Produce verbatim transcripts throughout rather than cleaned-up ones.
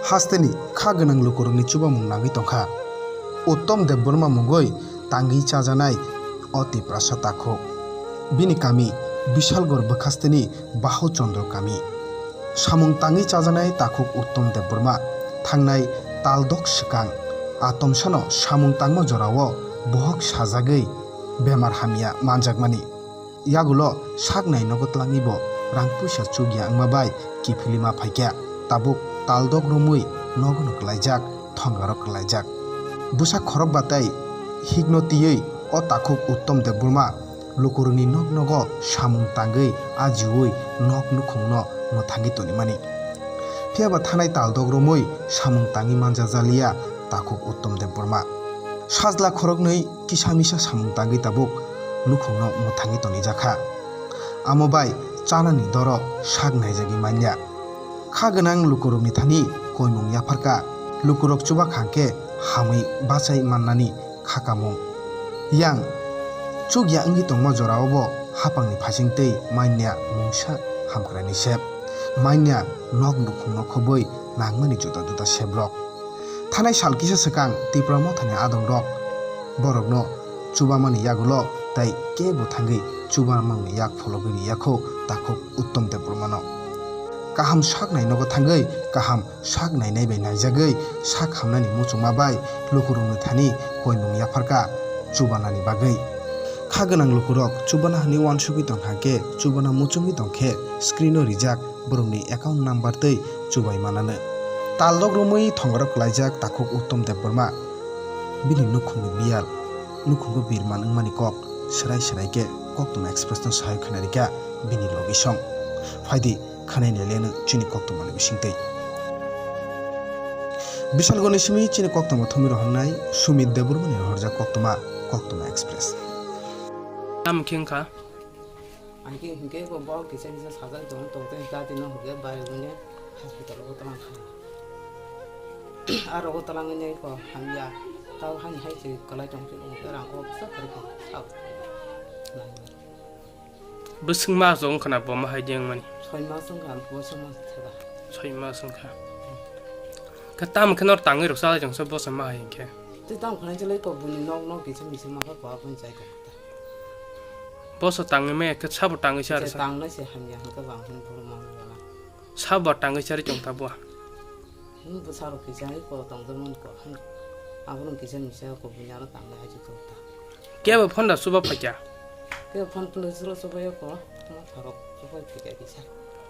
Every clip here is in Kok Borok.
Hasteni kha gwnang lukurokni chubamung nangwi tongkha. Uttom Debbarma mungwi tangwi chajanai o Tiprasa takhuk. Bini kami Bishalgor bwkhasteni Bahu Chandra kami. Samung tangwi chajanai takhuk Uttom Debbarma thangnai taldok swkang atomsano samung tangma jorao bohok sajagwi bemar hamya manjakmani. Yagulo sak nai nogo tlangwi bo rang puisa chukya wngma bai kiphilwi ma phaikha. Tabuk taldok romwi nogono kwlaijak, thongarok kwlaijak. Bwsa khorokba tei hikno twiwi o takhuk Uttom Debbarma lukurokni nok nogo samung tangwi ajiui nok nukhungno mwthangwi tonimani. Phiyaba thanai taldok romwi samung tangwi manjajaliya takhuk Uttom Debbarma. Sajla khoroknwi kisa misa samung tangwi tabuk nukhungno mwthangwi tonijakha. Amo bai chanani doro sak naijagwi manya. Kha gwnang lukurokni thani koimung yapharkha, lukurok chubakhang khe hamwi bachai mannani khakamung. Yang chukya wngwi tongma jorao bo hapangni phaising tei manya mungsa hamkraini sep. Manya nok nukhungno khobwi nangmani juda juda seprok. Thanai sal kisa swkang Tipra Mothani adongrok borokno chubamani yagulo tei kebo thangwi chubamani yak phologwi riyakho takhuk Uttom Debbarmano. Kaham sak nai nogo thangwi kaham sak nainai bai naijagwi sak hamnani muchungma bai lukurokni thani koimung yapharkha chubanani bagwi. Kha gwnang lukurok chubana hwnwi uansugwi tongkha khe chubana muchungwi tongkhe screen-o rijak borokni account number twi chubai mananw. Taldok romwi thongarok kwlaijak takhuk Uttom Debbarma. Bini nukhungni biyal, nukhungo birman wngmani kok swrai swrai khe Koktwma Express-no sawi khwnarikha bini logisong. Phaidi khwnai naileno chini koktwmani bisingtwi. Bishalgorni simi chini koktwma thumwi rohornai Sumit Debbarmani rohorjak koktwma, Koktwma Express. Tamo khe wngkha? Ang khe hinkhe bo kisa kisa sajak tong tong tei dati no hinkhe bai wngya hospital o twlang kha. Aro o twlang wngya ko hamya. Tao hani hai se kwlai tong se wngkhe rang o kisa kwrwi kha. Sao. Bwswk mas wng khna bo ma hai de wngmani? Soi mas wngkha, bo soi mas theba. Soi mas wngkha. Khe tamo khe nor tangwi rwksa lai tongsa bosa ma hai hinkhe? Tei tamo khna chalai ko buni nok nok kisa misa ma kha ko aboni chai ko. Boso tangwi maya khe sabo tangwi sa rwsa. Tangnai se hamya hwnkhe bang hwn boro manwi rwna. Sabo tangwi sa ri tong ta bo. Hwn bwsa rok kisa hai ko tong tong man ko hwn. Abo rok kisa misa ko bunya rok tangnai hai se tong ta. Kebo phone da suba phaikya? Kebo phone phone da suba suba ya ko. Ma tharok suba phaikya kisa.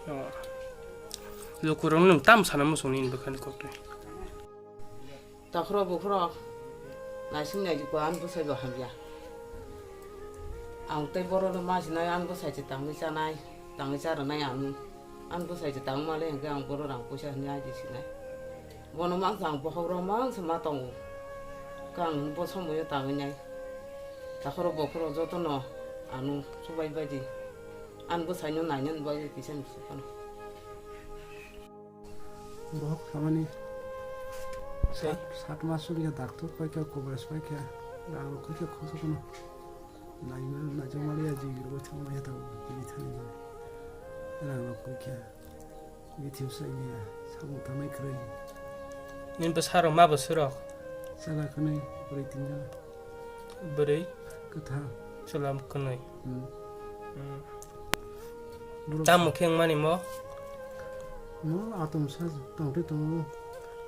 Oh. Lukurok nwng tam sana muchung ni bwkhani koktwi. Takhro bukhro naising naidi ko ani bwsai bo hamya. Ang tei borok no ma sinai ani bwsai se tangwi chanai, tangwi cha rwnai ang. Ani bwsai se tang male hwnkhe ang borok rang puisa hwnwi aidi sinai. Bono mangsa ang bokhok rok mangsa ma tongo. Khe ang bo somoyo tangwi nai. Takhro bukhro jotono ano chubai baidi. Ani bwsai no nainani bagwi kisa ni se phano. Bohok khamani sat, sat mas wngya doctor paikha, coverage paikha, rang rok khaikha khosok no. Naima, naijak maliya jigir bo thang maya tang bini thani no. Rang rok khaikha. Bithim sai niya, samung tangnai kwrwi. Nini bwsa rok ma bwswk rok? Chwla kwnwi, bwrwi tinjak. Bwrwi? Kwthang. Chwla kwnwi. Hmm. Hmm. Borok tamo khe wngmani mo? Mo atom sa tongte tongo.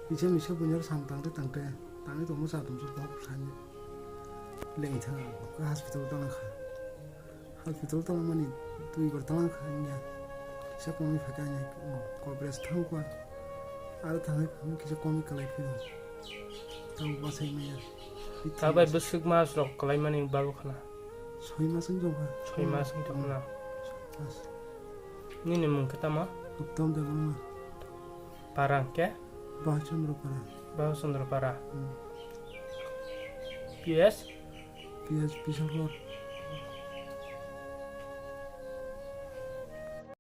Kisa misa bunyar sam tangte tangte. Tangwi tongmo sa atom sa bohok sani. Lengwi thang hospital tongkha. Hospital tongmani twi bar tongkha wngya. Kisa komwi phaikha wngya. Kobres thangkha. Aro thangwi kisa komwi kwlai phiro. Tamo bachai maya. Ta bai bwswk mas rok kwlaimani balo khna. Soi mas wng tongkha. Soi mas wng tongkha na. Soi mas. Nini mung khe tamo? Uttom Debbarma. Para hwnkhe? Bahachandra Para. Bahachandra Para. Hmm. P S? P S Bishalgor.